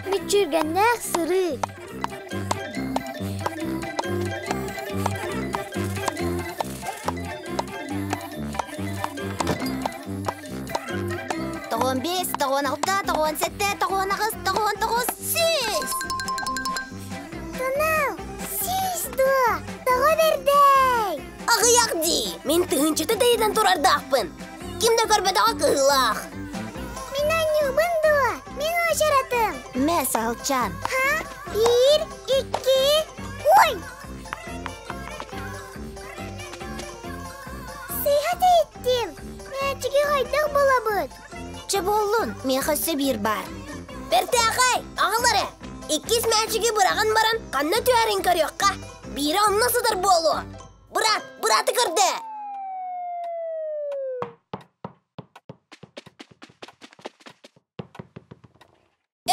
Мүччүргэннээх сырыы. Тоҕуон биэс, тоҕуон алта, тоҕуон сэттэ, тоҕуон аҕыс, тоҕуон тоҕус, сүүс! Тунал, сүүс дуо? Тоҕо бэрдэй? Аҕыйах дии! Мин тыһыынчата тэйитэн турардаахпын. Ким да көрбөтөҕө кыһыылаах. Мин анньыыбын дуо? Мин уочаратым. Мэ, Саһылчаан. Ха, биир, икки, ой! Сыыһа тэйиттим. Мээчиги хайдах булабыт? Чэ буоллун, миэхэ өссө биир баар. Бэртээхэй, аҕал эрэ. Иккис мээчиги быраҕан баран, ханна түһэрин көрүөххэ. Биирэ онно сытар буолуо. Быраат, бырааты көрдөө!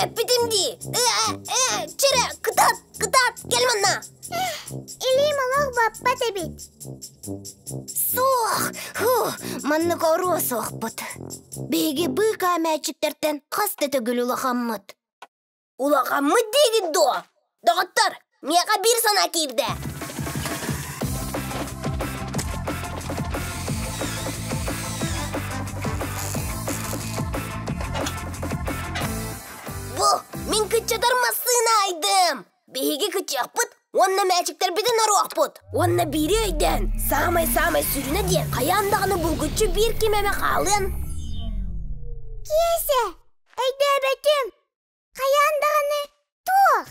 Эппитим дии! Э, чэрэ, кытаат, кытаат, кэл манна! Илиим олох баппат эбит. Суох, ху, маннык оруо суохпут. Биһиги быыкаа мээчиктэртэн хас да төгүл улахаммыт. Улахаммыт диигит дуо? Доҕоттор, миэхэ биир санаа киирдэ. Бу мин кыччатар массыына айдым. Биһиги кыччыахпыт уонна мээчиктэрбитин оруохпут. Уонна биири өйдөөн, саамай-саамай сүрүнэ диэн хайаан даҕаны булгуччу биир ким эмэ хаалыан. Киэсэ, өйдөөбөтүм. Хайаан даҕаны туох?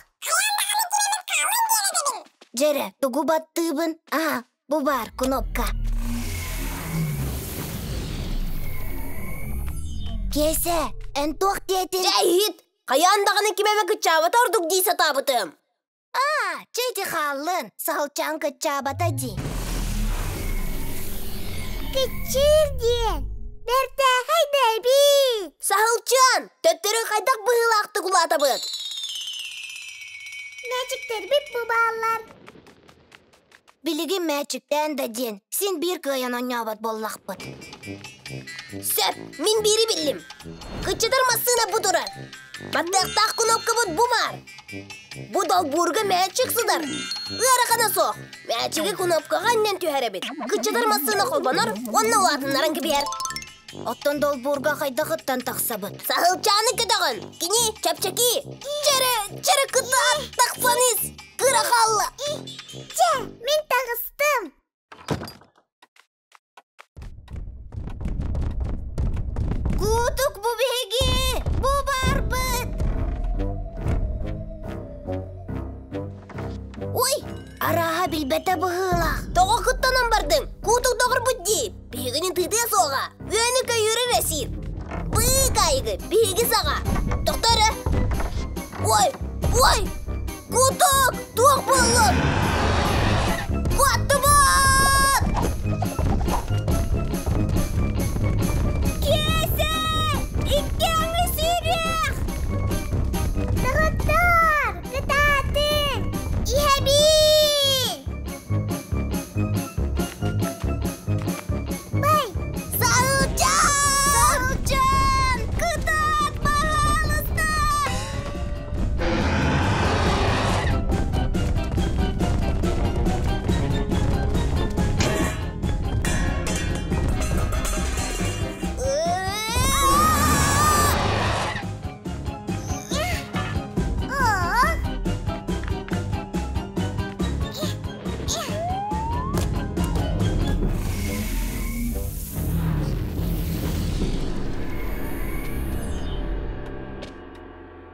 Дьэрэ, тугу баттыыбын? Аһа, бу баар кнопка. Киэсэ, эн туох диэтин? Дьэ, иһит! Хайаан даҕаны ким эмэ кыччаабата ордук дии сатаабытым. Аа, чэ ити хааллын, саһылчаан кыччаабата дии. Кыччыыр диэн, бэртээхэй да эбит. Саһылчаан, төттөрү хайдах быһыылаахтык улаатабыт? Мээчиктэрбит бу бааллар. Билигин мээчиктээн да диэн, син биир кыайан оонньообот буоллахпыт. Сөп, мин биири биллим. Кыччатар массыына бу турар. Баттыахтаах кнопкабыт бу баар. Бу долбуурга мээчик сытар. Ыарахана суох. Мээчиги кнопкаҕа анньан түһэрэбит. Кыччатар массыына холбонор уонна улаатыннаран кэбиһэр. Оттон долбуурга хайдах ыттан тахсабыт? Саһылчааны көтөҕөн. Кини чэпчэки. Чэрэ, чэрэ кытаат тахсан ис. Кыра хаалла. Чэ, мин таҕыстым. Куутук бу биһиги! Бу баарбыт! Ой, арааһа билбэтэ быһыылаах. Тоҕо куттанан бардыҥ? Куутук доҕорбут дии. Биһигини тыытыа суоҕа. Үөнү көйүүрү эрэ сиир. Быыкайгы, биһиги саҕа. Тохто эрэ. Ой, ой! Куутук, туох буоллун? Куоттубут! Киэсэ! Икки аҥы сүүрүөх! Доҕоттоор, кытаатыҥ! Иһэбин! Бай! Саһылчаан! Саһылчаан! Кытаат, баһаалыста!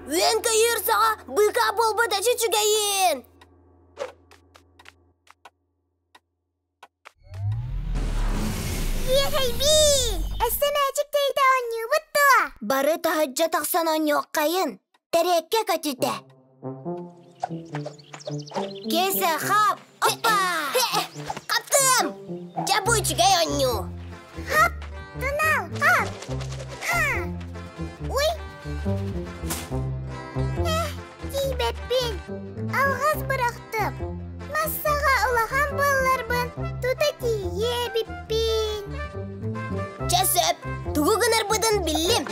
Үөн-көйүүр саҕа быыкаа буолбут эчи үчүгэйин! Иэхэйбиин! Өссө мээчик тэйитэ оонньуубут дуо? Бары таһырдьа тахсан оонньуоххайын, тэриэккэ көтүтэ. Киэсэ, хап, опа! Хаптым! Дьэ бу үчүгэй оонньуу. Хап, тунал, хап! Ха! Ой! Эх, тиийбэппин. Алҕас бырахтым. Массаҕа улахан буолларбын тута тиийиэ эбиппин. Чэ сөп, тугу гынарбытын биллим.